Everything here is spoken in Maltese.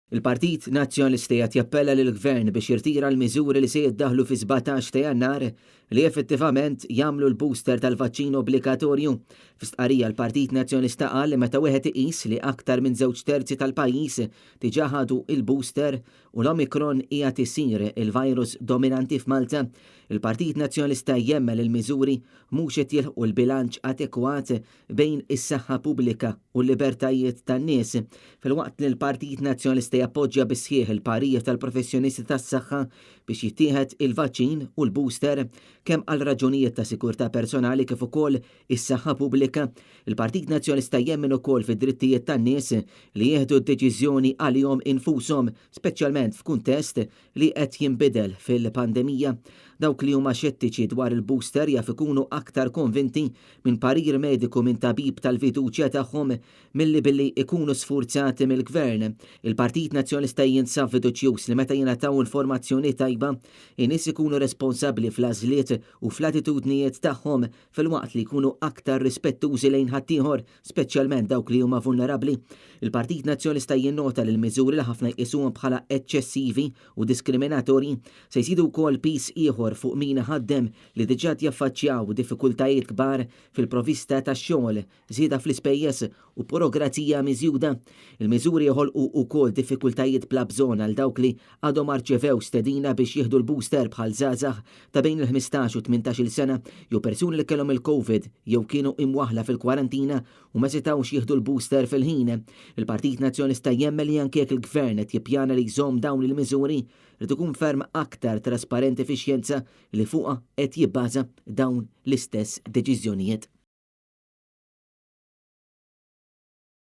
Il-Partit Nazzjonalista qiegħed jappella lill-Gvern biex jirtira l-miżuri li se jiddaħħlu fis-17 ta' Jannar li effettivament jagħmlu l-booster tal-vaċċin obbligatorju. Fi stqarrija l-Partit Nazzjonalista qal li meta wieħed iqis li aktar minn żewġ terzi tal-pajjiż diġà ħadu il-booster u l-Omicron qiegħed isir il-virus dominanti f'Malta, il-Partit Nazzjonalista jemmen li l-miżuri mhux qed jilħqu l-bilanċ adekwat bejn is-saħħa pubblika u l-libertajiet tan-nies, filwaqt li l-Partit Nazzjonalista jappoġġja bis-sħiħ il-parir tal-professjonisti tas-saħħa biex jittieħed il-vaċċin u l-booster kemm għal raġunijiet ta' sigurtà personali kif ukoll is-saħħa pubblika, il-Partit Nazzjonalista jemmen ukoll fid-drittijiet tan-nies li jieħdu d-deċiżjoni għalihom infushom, speċjalment f'kuntest li qed jinbidel fil-pandemija. Dawk li huma xettiċi dwar il-booster jaf ikunu aktar konvinti minn parir mediku minn tabib tal-fiduċja tagħhom milli billi ikunu sfurzati mill-Gvern. Il-Partit Nazzjonalista jinsab fiduċjuż li meta jingħataw informazzjoni tajba, in-nies ikunu responsabbli fl-għażliet u fl-attitudnijiet tagħhom filwaqt li jkunu aktar rispettużi lejn ħaddieħor, speċjalment dawk li huma vulnerabbli. Il-Partit Nazzjonalista jinnota li l-miżuri li ħafna jqisuhom bħala eċċessivi u diskriminatorji se jżidu wkoll piż ieħor fuq min iħaddem li diġà qed jaffaċċjaw diffikultajiet kbar fil-provvista tax-xogħol, żieda fl-ispejjeż u burokrazija miżjuda. Il-miżuri joħolqu wkoll diffikultajiet bla bżonn għal dawk li għadhom ma rċevewx stedina biex jieħdu l-booster bħal żgħażagħ ta' bejn il-15 u 18-il sena jew persuni li kellhom il-Covid jew kienu imwaħħla fil-kwarantina u ma setgħux jieħdu l-booster fil-ħin. Il-Partit Nazzjonalista jemmen li anke jekk il-Gvern qed jippjana li jżomm dawn il-miżuri, irid ikun ferm aktar trasparenti fix-xjenza li fuqha qed jibbaża dawn l-istess deċiżjonijiet.